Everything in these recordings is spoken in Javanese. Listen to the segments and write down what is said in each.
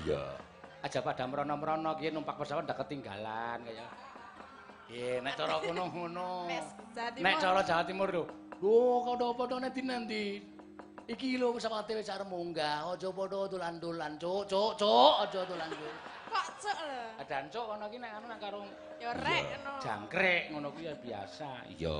Iya. Aja pada merono-merono ki numpak pesawat ndak ketinggalan kaya. Nggih, nek cara kono ngono. Nek cara Jawa Timur lho. Lho, padha-padha nanti-nanti. Iki lho pesawate wis arep munggah, aja padha dolan-dolan, cuk, cuk, cuk, aja dolan cuk. Kok cuk lho? Dancuk ngono ki nek anu nek karo ya rek ngono. Jangkrik ngono kuwi ya biasa. Iya.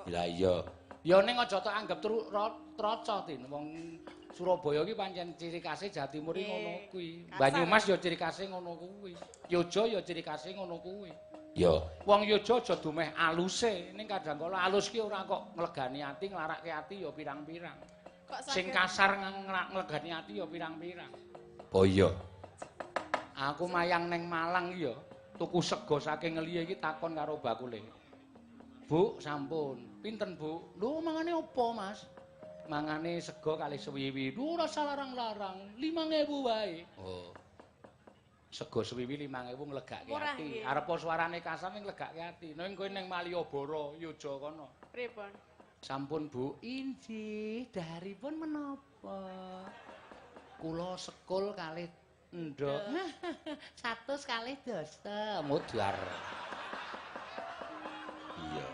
Lah iya. Ya ning aja tok anggap troco Tin. Wong Surabaya ki pancen ciri khase Jawa Timur iki ngono kuwi. Banyumas ya ciri khase ngono kuwi. Yogya ya ciri khase ngono kuwi. Ya, wong Yogya aja dumeh aluse, ning kadang kala alus ki ora kok nglegani ati, nglarake ati ya pirang-pirang. Sing kasar nglegani ati ya pirang-pirang. Oh iya. Aku mayang neng Malang iki ya, tuku sego saking ngeliye iki takon karo bakule. Bu, sampun. Pinten, Bu? Lho, mangane opo, Mas? Mangane sego kalih sewiwi. Lho, ora usah larang-larang, 5.000 wae. Oh. Sego sewiwi 5.000 nglegake ati. Arep suarane kasar ning nglegake ati. Ning kowe ning Malioboro, Yogya kono. Pripun? Sampun, Bu. Injih, daharipun menapa? Kula sekul kalih endhog. 100 kalih dasa. Mudhar. Iya.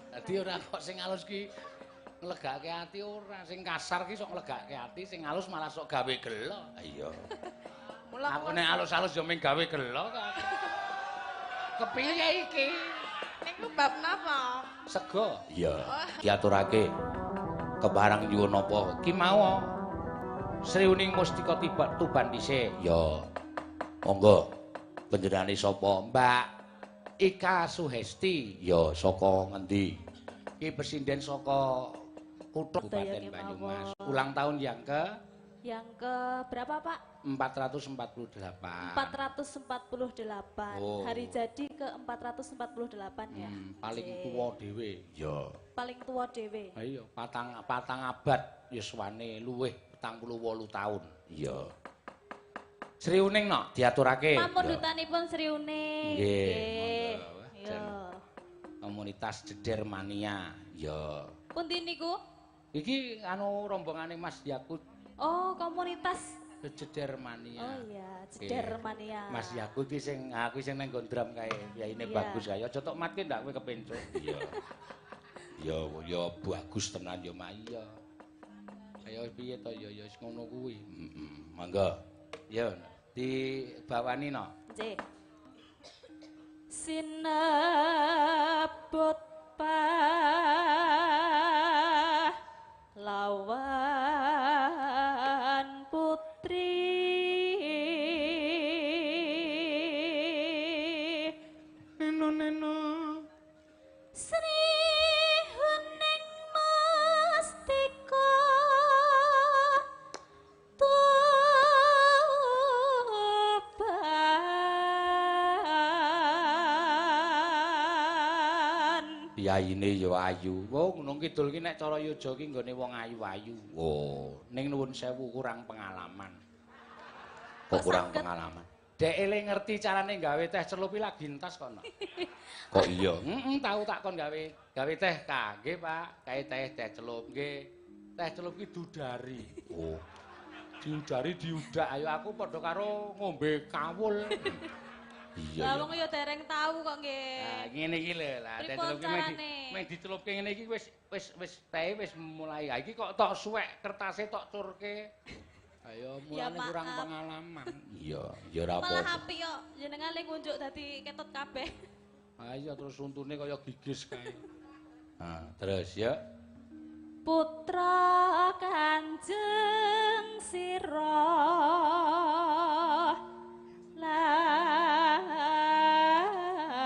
Dadi ora kok sing alus ki nglegake ati ora, sing kasar ki sok nglegake ati, sing alus malah sok gawe gelo. Iya. Aku nek alus-alus yo mung gawe gelo kok. Kepiye iki? Niku bab napa? Sego. Iya. Diaturake kebarang nyuwun apa? Ki mau Sriuning Mustika tiba Tuban dhisik. Ya. Monggo. Panjenengane sapa? Mbak Ika Suhesti. Ya, saka ngendi? Ki pesinden saka kutha Kabupaten Banyumas. Ulang tahun yang ke? Yang ke berapa, Pak? 448. 448. Oh. Hari jadi ke 448 ya. Paling tua dhewe. Ya. Paling tua dhewe. Ha iya, patang abad yuswane luwih 48 tahun. Iya. Sriuning no diaturake. Pamundutanipun Sriuning. Nggih. Nggih. Komunitas Jeder Mania. Ya. Pundi niku? Iki anu rombongane Mas Yakut. Oh, komunitas Jeder Mania. Oh iya, Jeder Mania. Mas Yakut iki sing aku sing nang drum kae, yaine bagus kae. Aja tok matke ndak kowe kepencuk. Iya. Ya ya bagus tenan ya Mak. Iya. Kaya piye to ya ya wis ngono kuwi. Heeh. Monggo. Ya dibawani no. Nggih. Sinebut pahlawan putri neno neno Sri Huning Mustika Tuban. Yaine ya ayu. Oh, Gunung Kidul ki nek cara Yogya ki nggone wong ayu-ayu. Oh, ning nuwun sewu kurang pengalaman. Kok kurang pengalaman? Dek ele ngerti carane gawe teh celup ki lagi entas kok no. Kok iya? Heeh, tau tak kon gawe teh kangge, Pak. Kae teh celup nggih. Teh celup ki dudari. Oh. Diudari diudak. Ayo aku padha karo ngombe kawul. Iya. Lah wong ya dereng tau kok nggih. Lah ngene iki lho, lah teh celup ki meng dicelupke ngene iki wis wis wis teh wis mulai. Ha iki kok tok suwek kertase tok curke. Ayo mulane kurang pengalaman. Iya, ya ora apa-apa. Malah apik kok jenengan le ngunjuk dadi ketut kabeh. Ha iya terus untune kaya gigis kae. Ha, terus ya. Putra Kanjeng Sira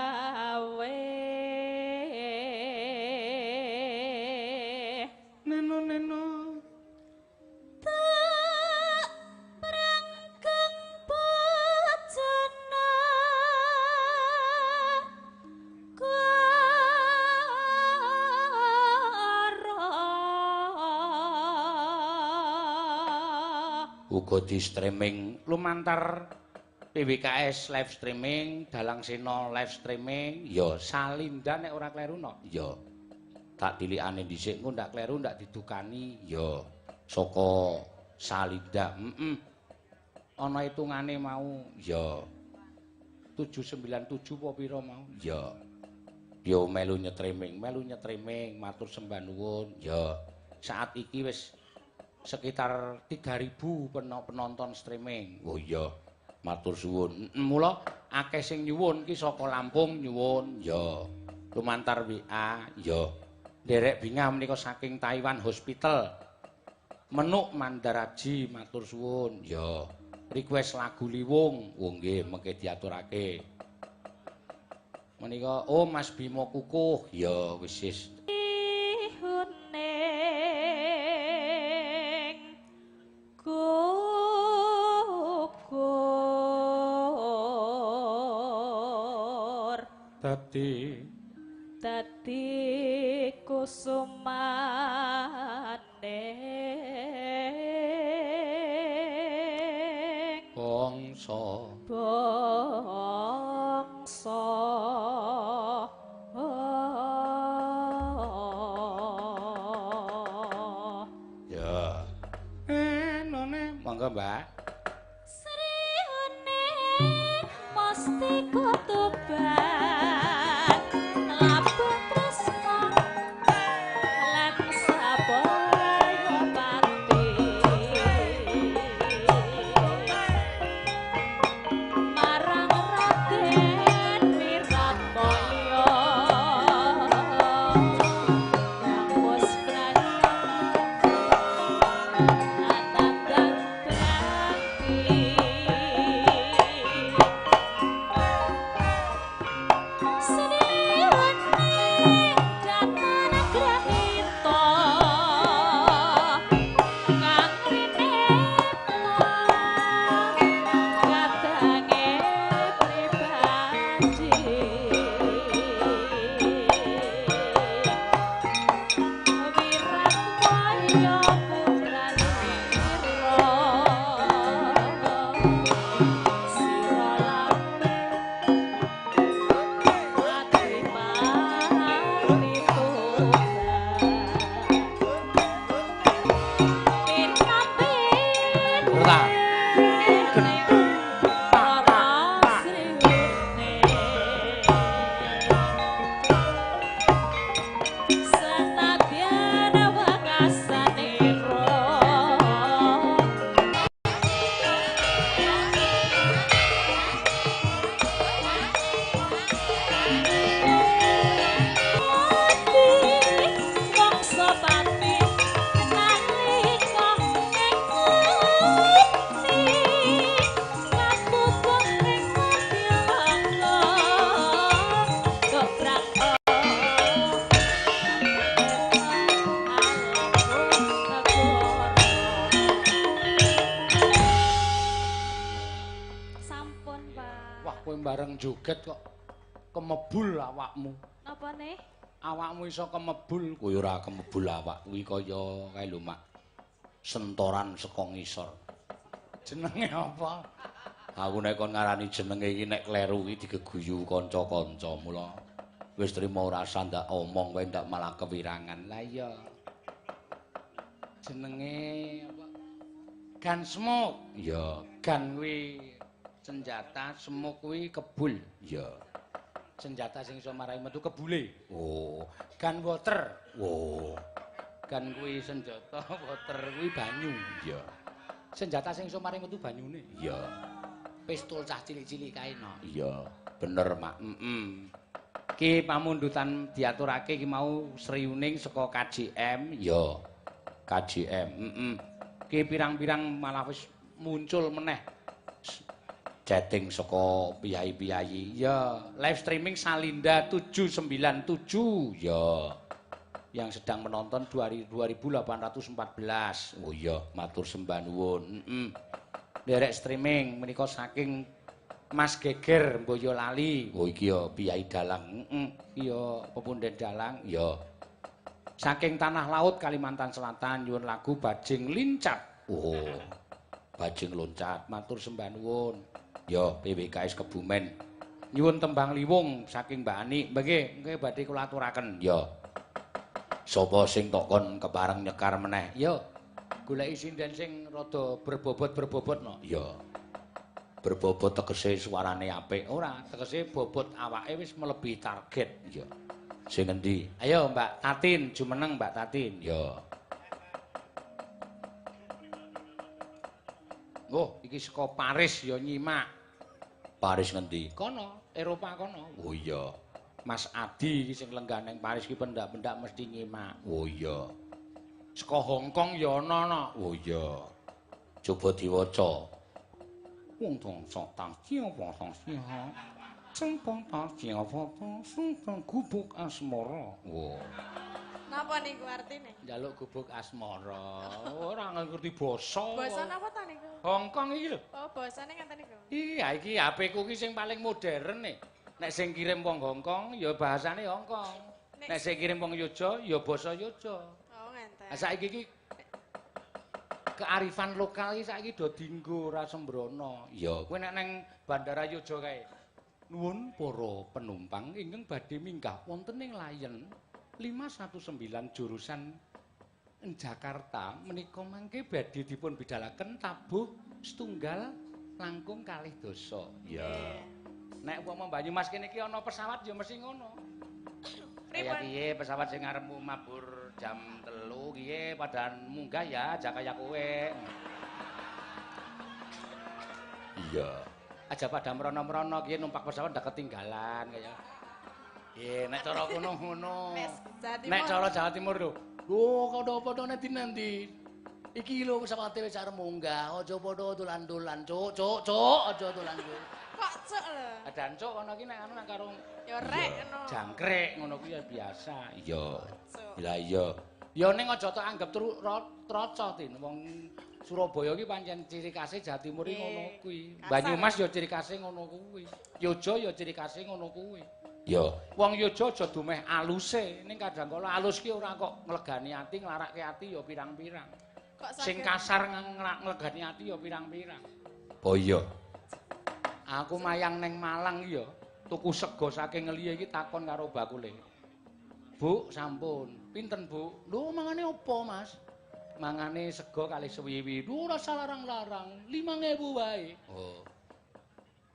lawe neno neno tak prangkeng bojona kara uga di streaming lumantar PWKS live streaming, Dalang Sena live streaming, ya Salinda nek ora kleru no. Ya. Tak tilikane dhisik engko ndak kleru ndak didukani, ya. Saka Salinda, heeh. Ana hitungane mau. Ya. 797 apa pira mau? Ya. Yo melu nyetriming, matur sembah nuwun. Ya. Saat iki wis sekitar 3000 penonton streaming. Oh iya, matur suwun. Mula akeh sing nyuwun ki saka Lampung nyuwun. Ya. Lumantar WA. Ya. Nderek bingah menika saking Taiwan Hospital. Menuk Mandaraji matur suwun. Ya. Request lagu Liwung. Oh nggih, mengke diaturake. Menika oh Mas Bimo Kukuh. Ya wis wis. Dadi dadi kusumane bangsa bangsa. Ya. None monggo Mbak. Sri Uning Mustika Tuban labuh tresna lan sabaya pati marang Raden Wiratmulya kang wis anandang bakti. Sri Uning Datan Grahita kang rineta kadange pribadi Wiratmaya putrane Wira sira lambe Adipati Tuban Pinapit Ora. Rara Sri Uning Senadyan wekasanira. Mangsa pati nalika ing nguni kapupuk ing Madyalaka dobrak Sampun, Pak. Wah, kowe bareng joget kok kemebul awakmu. Napa nih? Awakmu iso kemebul, kowe ora kemebul awak kuwi kaya kae lho, Mak. Sentoran saka ngisor. Jenenge apa? Aku nek kon ngarani jenenge iki nek kleru iki digeguyu kanca-kanca mula wis trima ora usah ndak omong kowe ndak malah kewirangan. Lah iya. Jenenge apa? Gunsmoke. Iya, gun kuwi senjata, smoke kuwi kebul. Iya. Senjata sing iso marai metu kebule. Oh, gun water. Oh. Gun kuwi senjata, water kuwi banyu. Iya. Senjata sing iso marai metu banyune. Iya. Pistol cah cilik-cilik kae no. Iya, bener, Mak. Heeh. Ki pamundutan diaturake ki mau Sri Uning saka KJM. Iya. KJM. Heeh. Ki pirang-pirang malah wis muncul meneh chatting saka piyai-piyai. Ya, live streaming Salinda 797. Ya. Yang sedang menonton 2814. Oh iya, matur sembah nuwun. Heeh. Nderek streaming menika saking Mas Geger Boyolali. Oh iki ya piyai dalang. Heeh. Iya, pepunden dalang. Ya. Saking Tanah Laut Kalimantan Selatan nyuwun lagu Bajing Lincat. Oh. Bajing Loncat, matur sembah nuwun. Ya, PWKS Kebumen. Nyuwun tembang Liwung saking Mbak Ani. Nggih, nggih badhe kula aturaken. Ya. Sapa sing tok kon kepareng nyekar meneh? Ya. Goleki sinden sing rada berbobot-berbobot no. Ya. Berbobot tegese suarane apik ora, tegese bobot awake wis melebihi target. Iya. Sing endi? Ayo Mbak Tatin, jumeneng Mbak Tatin. Ya. Oh, iki saka Paris ya nyimak. Paris ngendi? Kono, Eropa kono. Oh iya. Mas Adi iki sing lenggah ning Paris iki pendak-pendak mesti nyimak. Oh iya. Saka Hong Kong ya ana no. Oh iya. Coba diwaca. Wong tong sok tang siang wong tong siang. Sempong tang siang wong tong sempong gubuk asmara. Wah. Napa niku artine? Njaluk gubuk asmara. Ora ngerti basa. Basa napa ta niku? Hong Kong iki lho. Oh, basane ngaten niku. Iya, iki HP ku iki sing paling modern nih. Nek sing kirim wong Hong Kong ya bahasane Hong Kong. Nek sing kirim wong Yogya ya basa Yogya. Oh, ngenten. Lah saiki iki kearifan lokal iki saiki do dinggo ora sembrono. Iya, kowe nek nang Bandara Yogya kae. Nuwun para penumpang ingkang badhe minggah wonten ing Lion 519 jurusan Jakarta menika mangke badhe dipun bidalaken tabuh setunggal langkung kalih dasa. Iya. Nek umpama Banyumas kene iki ana pesawat ya mesti ngono. Kaya piye pesawat sing arep mabur jam 3 piye padahal munggah ya aja kaya kowe. Iya. Aja pada merono-merono kiye numpak pesawat ndak ketinggalan kaya. Nggih, nek cara kono ngono. Nek cara Jawa Timur lho. Lho, padha-padha nanti. Iki lho pesawate wis arep munggah, aja padha dolan-dolan, cuk, cuk, cuk, aja dolan-dolan. Kok cuk lho? Dancuk kono ki nek anu nang karo ya rek ngono. Jangkrik ngono kuwi ya biasa. Iya. Lah iya. Ya ning aja tok anggap troco Tin. Wong Surabaya ki pancen ciri khase Jawa Timur iki ngono kuwi. Banyumas ya ciri khase ngono kuwi. Yogya ya ciri khase ngono kuwi. Ya, wong Yogya aja dumeh aluse, ning kadang kala alus ki ora kok nglegani ati, nglarake ati ya pirang-pirang. Sing kasar nglegani ati ya pirang-pirang. Oh iya. Aku mayang neng Malang iki ya, tuku sego saking ngeliye iki takon karo bakule. Bu, sampun. Pinten, Bu? Lho, mangane opo, Mas? Mangane sego kalih sewiwi. Lho, ora usah larang-larang, 5.000 wae. Oh.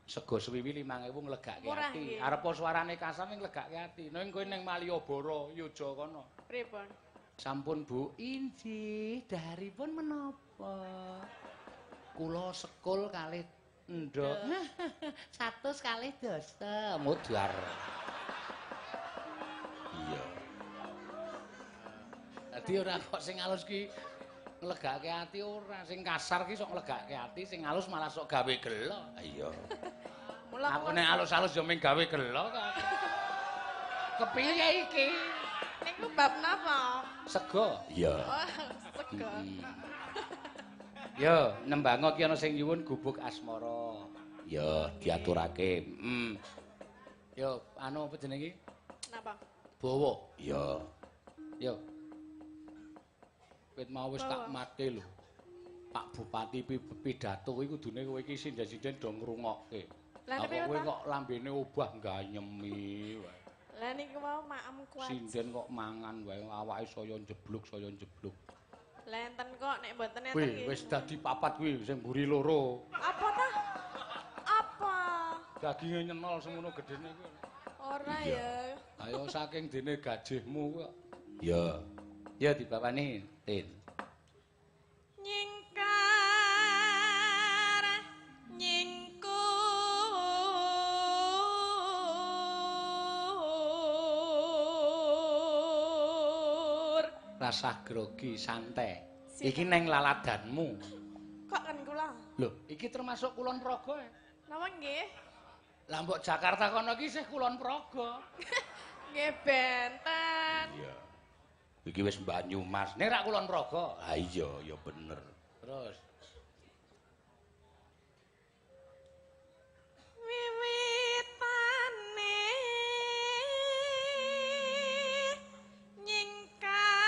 Sego sewiwi 5.000 nglegake ati. Arep suarane kasar ning nglegake ati. Ning kowe ning Malioboro, Yogya kono. Pripun? Sampun, Bu. Injih, daharipun menapa? Kula sekul kalih endhog. 100 kalih dasa. Mudhar. Iya. Dadi ora kok sing alus ki nglegake ati ora, sing kasar ki sok nglegake ati, sing alus malah sok gawe gelo. Iya. Aku nek alus-alus yo mung gawe gelo kok. Kepiye iki? Niku bab napa? Sego. Iya. Oh, sego. Yo, nembango ki ana sing nyuwun gubuk asmara. Ya, diaturake. Heeh. Yo, anu apa jenenge iki? Napa? Bawa. Iya. Yo. Wit mau wis tak mate lho. Pak Bupati pidato kuwi kudune kowe iki sinden-sinden do ngrungokke. Lah kowe kok lambene obah ganyemi wae. Lah niku mau maem kuat. Sinden kok mangan wae awake saya njebluk, saya njebluk. Lah enten kok nek mboten enten iki. Wis dadi papat kuwi sing mburi loro. Apa ta? Apa? Daginge nyenol semono gedene kuwi. Ora ya. Ayo saking dene gajihmu kok. Ya. Ya dibawani, Tin. Nyingkar nyingkur Rasah grogi santai. Iki neng laladanmu. Kok kan kula? Lho, iki termasuk Kulon Progo. Napa nggih? Lah mbok Jakarta kono iki isih Kulon Progo. Nggih benten. Iya. Iki wis Banyumas. Nek rak Kulon Progo. Ha iya, ya bener. Terus wiwitane nyingkar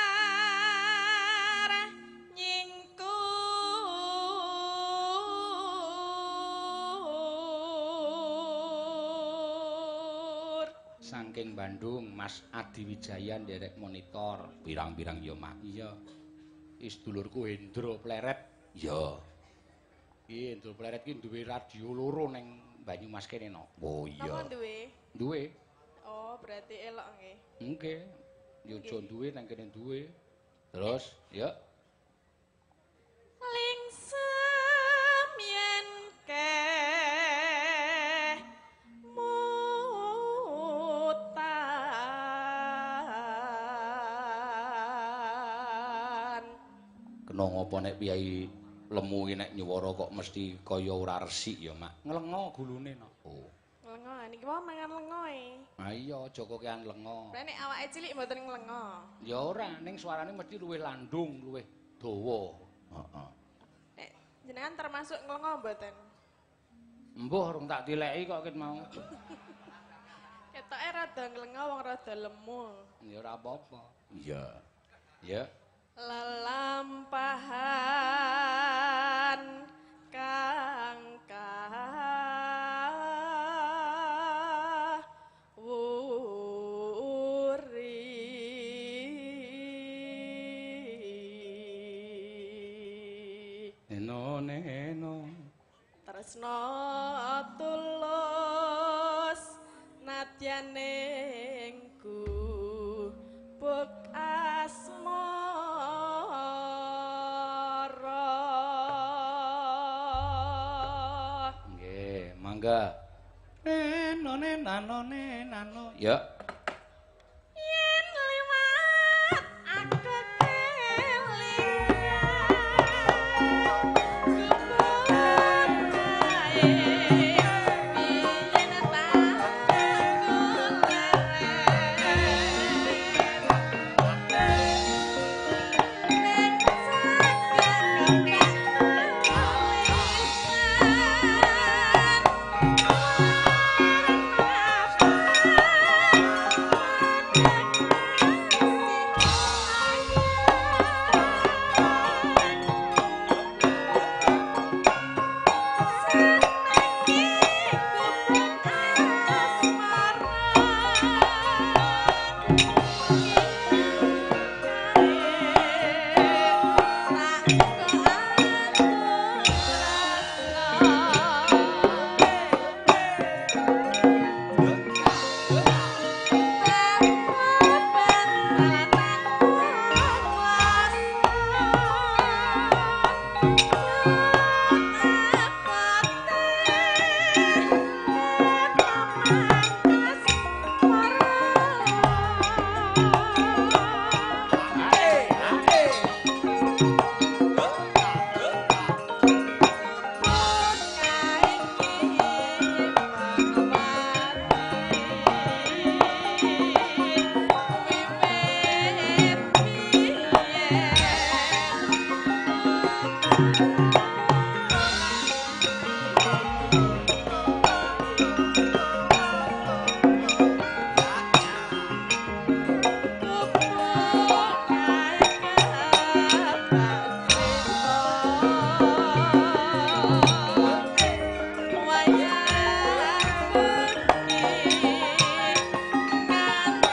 nyingkur saking Bandung Mas Adi Wijaya nderek monitor pirang-pirang ya mak. Iya. Is dulurku Hendro Pleret. Ya. Iki Endul Pleret ki duwe radio loro ning Banyumas kene no. Oh iya. Napa duwe? Duwe. Oh, berarti elok nggih. Nggih. Yo aja duwe nang kene duwe. Terus, ya. Lingsem yen keh mutan. Kena ngopo nek piyai lemu iki nek nyuwara kok mesti kaya ora resik ya, Mak. Nglengo gulune no. Oh. Nglengo, niki wae mangan lengo e. Ha iya, aja kokean lengo. Lah nek awake cilik mboten nglengo. Ya ora, ning suarane mesti luwih landung, luwih dawa. Heeh. Nek jenengan termasuk nglengo mboten? Mbuh rung tak tileki kok ket mau. Ketoke rada nglengo wong rada lemu. Ya ora apa-apa. Iya. Ya. Lelampahan kang kawuri eno neno tresno tulus nadyan ning gubuk asmara. Nggih, mangga. Neno neno neno. Ya. Yen liwat aku kelingan gubuk kae biyen tak kuleren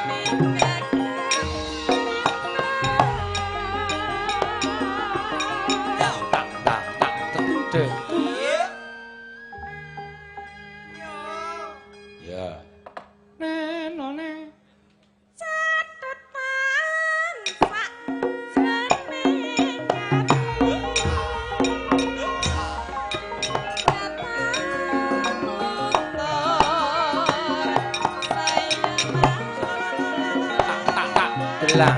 ning saged Tak tak tak tetudhe. Ya. Neno ne. Catetan sak jroning ati Katan luntur sayang Tak tak tak delang.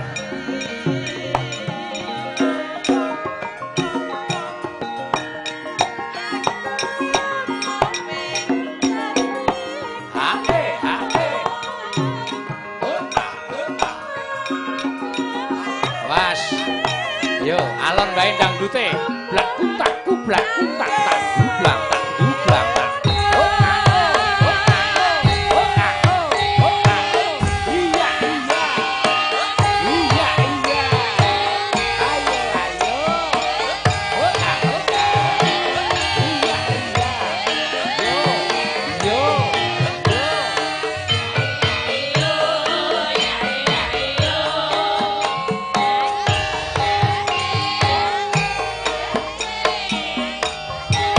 Hae hae. Was. Yo, alon wae dangdute. Blak kutak kublak kutak tak dublak tak dublak tak. Oh, ah, oh, ah, oh, ah, oh, ah, oh. Iya, iya. Iya, iya. Ayo, ayo. Oh, ah, oh, ah. Iya, iya. Yo, yo, yo. Yo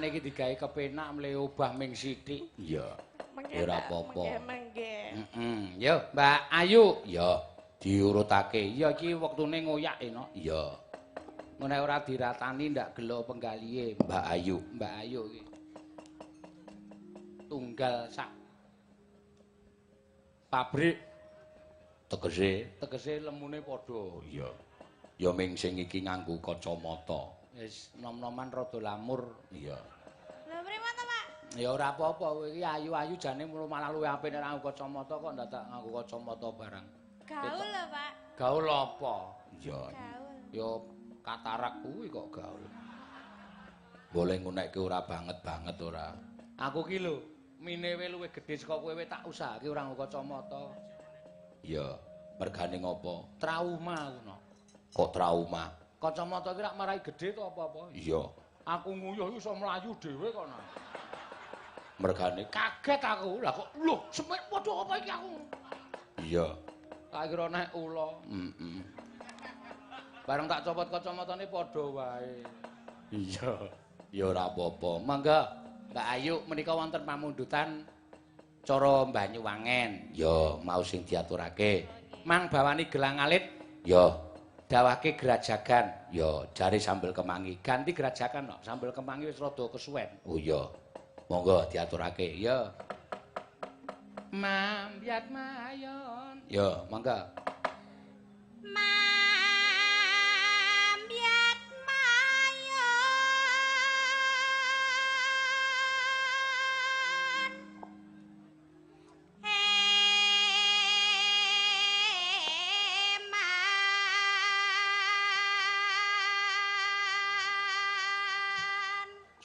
Ratane iki digawe kepenak mle obah ming sithik. Iya. Ora apa-apa. Mengke. Heeh. Yo, Mbak Ayu. Iya, diurutake. Iya iki wektune ngoyak enak. Iya. Nek ora diratani ndak gelo penggalihe Mbak Ayu. Mbak Ayu iki. Tunggal sak pabrik tegese lemune padha. Iya. Ya ming sing iki nganggo kacamata. Wis nom-noman rada lamur. Iya. Lha mripat to, Pak? Ya ora apa-apa kowe iki ayu-ayu jane malah luwih apik nek nganggo kacamata kok ndadak nganggo kacamata barang. Gaul lho, Pak. Gaul apa? Iya. Gaul. Ya katarak kuwi kok gaul. Boleh ngunekke ora banget-banget ora. Aku ki lho, mine we luwih gedhe saka kowe tak usahake ora nganggo kacamata. Iya, mergane ngopo? Trauma aku no. Kok trauma? Kacamata ki rak marai gedhe to apa-apa? Iya. Aku nguyuh iso mlayu dhewe kok no. Mergane kaget aku. Lah kok lho, semit padha apa iki aku? Iya. Tak kira nek ula. Heeh. Bareng tak copot kacamatane padha wae. Iya. Ya ora apa-apa. Mangga Mbak Ayu menika wonten pamundutan cara Banyuwangen. Ya, mau sing diaturake. Mang bawani gelang alit. Ya. Dawahke grajagan. Ya, jare sambel kemangi. Ganti grajagan no. Sambel kemangi wis rada kesuwen. Oh iya. Monggo diaturake. Ya. Mambyat mayon. Ya, monggo. Mambyat mayon. Heman.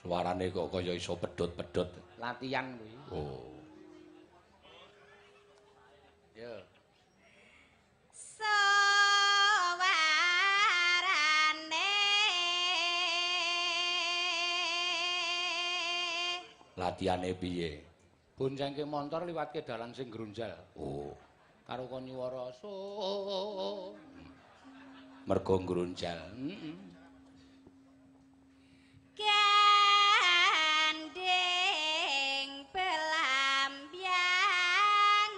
Suarane kok kaya iso pedhot-pedhot. Latihan kuwi. Oh. Ya. Suwarane Latihane piye? Boncengke montor liwatke dalan sing grunjal. Oh. Karo kon nyuwara so. Mergo grunjal. Heeh. Gandeng belambiangan.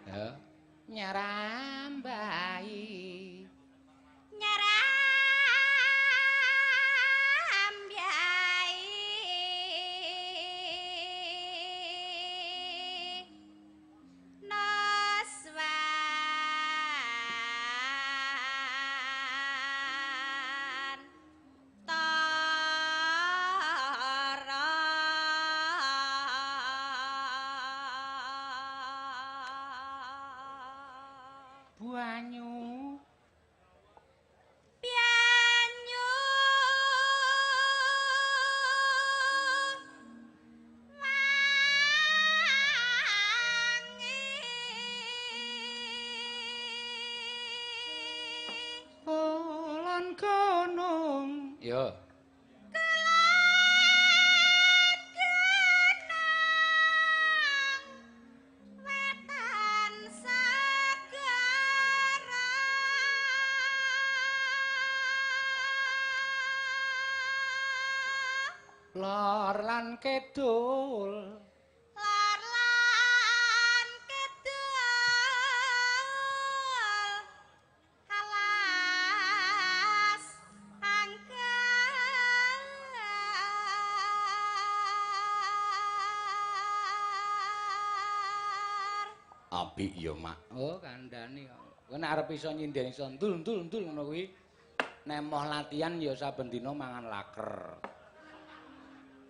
Ya. Nyarambai. Nyarambiai Noswan Tara. Banyu. Banyu wangi Kulon gunung. Ya. Kulon gunung wetan segara. Lor lan kidul. Lor lan kidul alas angker. Apik ya, Mak. Oh, kandhane kok. Kowe nek arep iso nyinden iso ndul-ndul ndul ngono kuwi. Nek moh latihan ya saben dina mangan laker.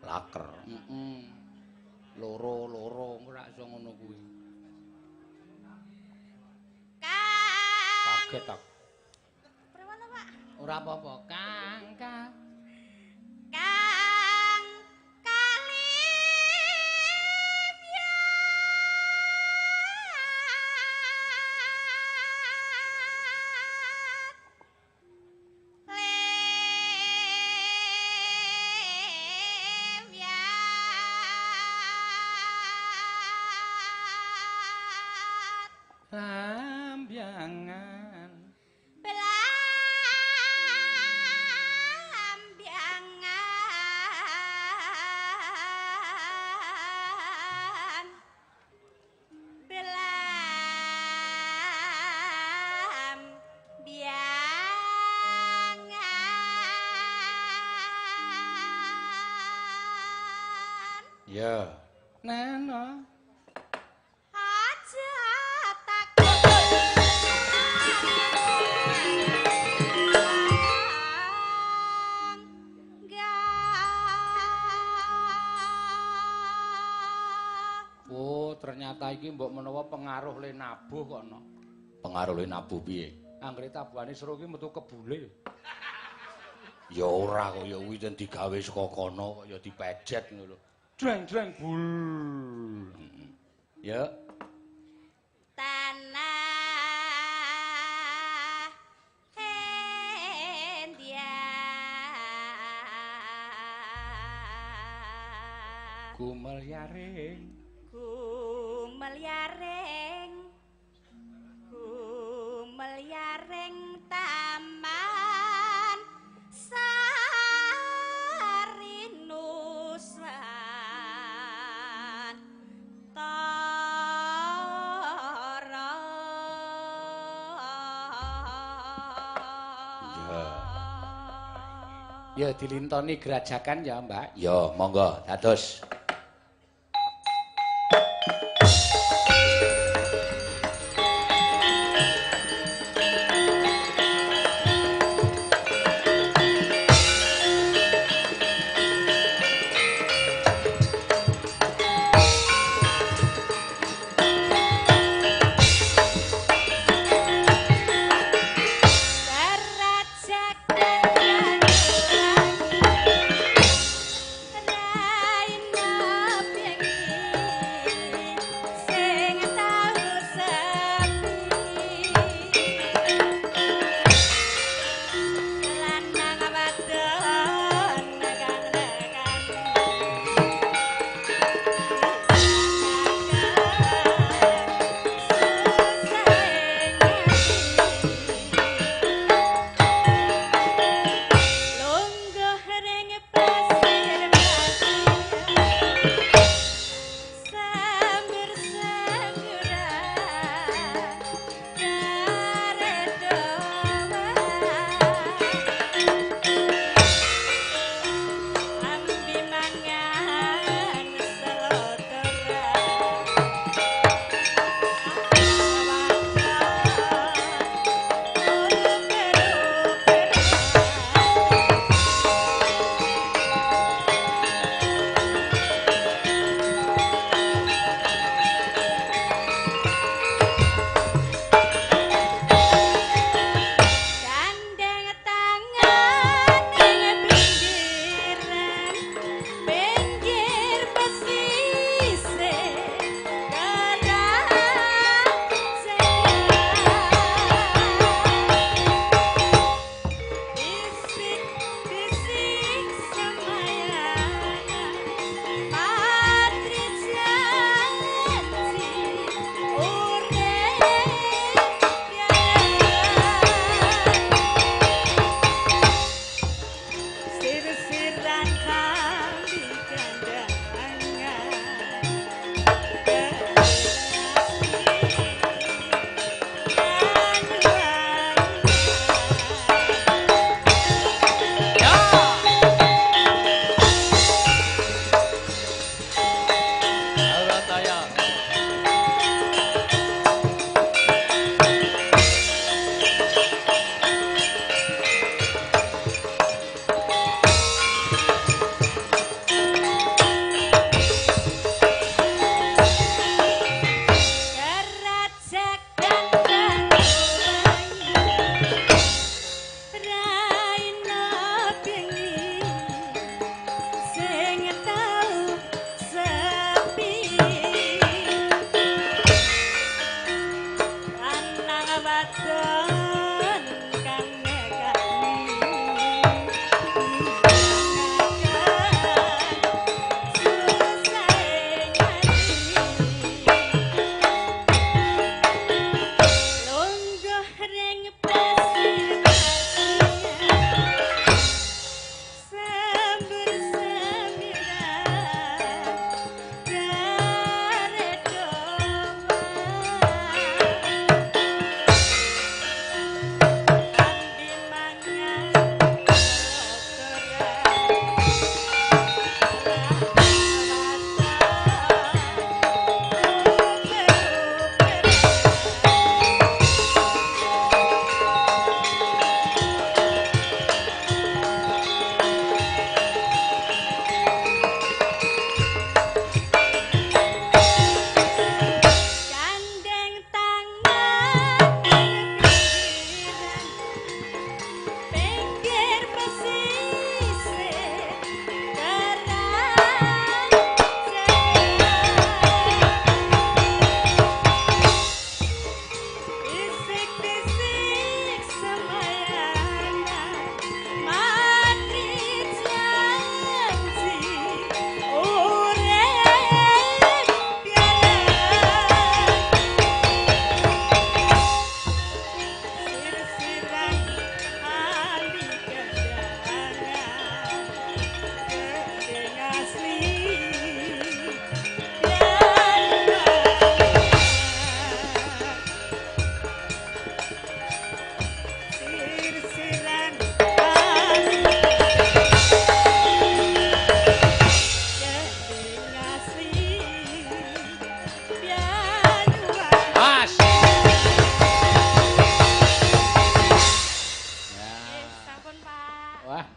Laker. Heeh. Loro-loro engko ora iso ngono kuwi. Kang Kaget aku. Pripun to, Pak? Ora apa-apa, Kang, Kang. Kang kalih Lambiangan. Belambiangan. Ya. Nana. Aja takut. Oh, ternyata iki mbok menawa pengaruh le nabuh kok no. Pengaruh le nabuh piye? Anggere tabuhane seru iki metu kebule. Ya ora kok ya kuwi ten digawe saka kono kok ya dipejet ngono lho. Dreng-dreng bul. Ya. Tanah India. Gumelyaring. Gumelyaring. Gumelyaring taman sari nusantara. Ya. Ya dilintoni grajakan ya, Mbak. Ya, monggo dados. Raina.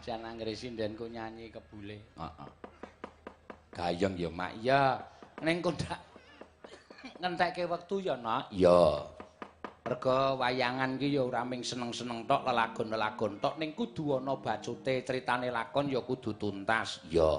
Jan anggere sindenku nyanyi kebule. Heeh. Gayeng ya, Mak. Ya, ning kondak ngentekke wektu ya, Nak. Ya. Merga wayangan ki ya ora ming seneng-seneng tok, lelagon-lelagon tok, ning kudu ana bacute, critane lakon ya kudu tuntas. Ya.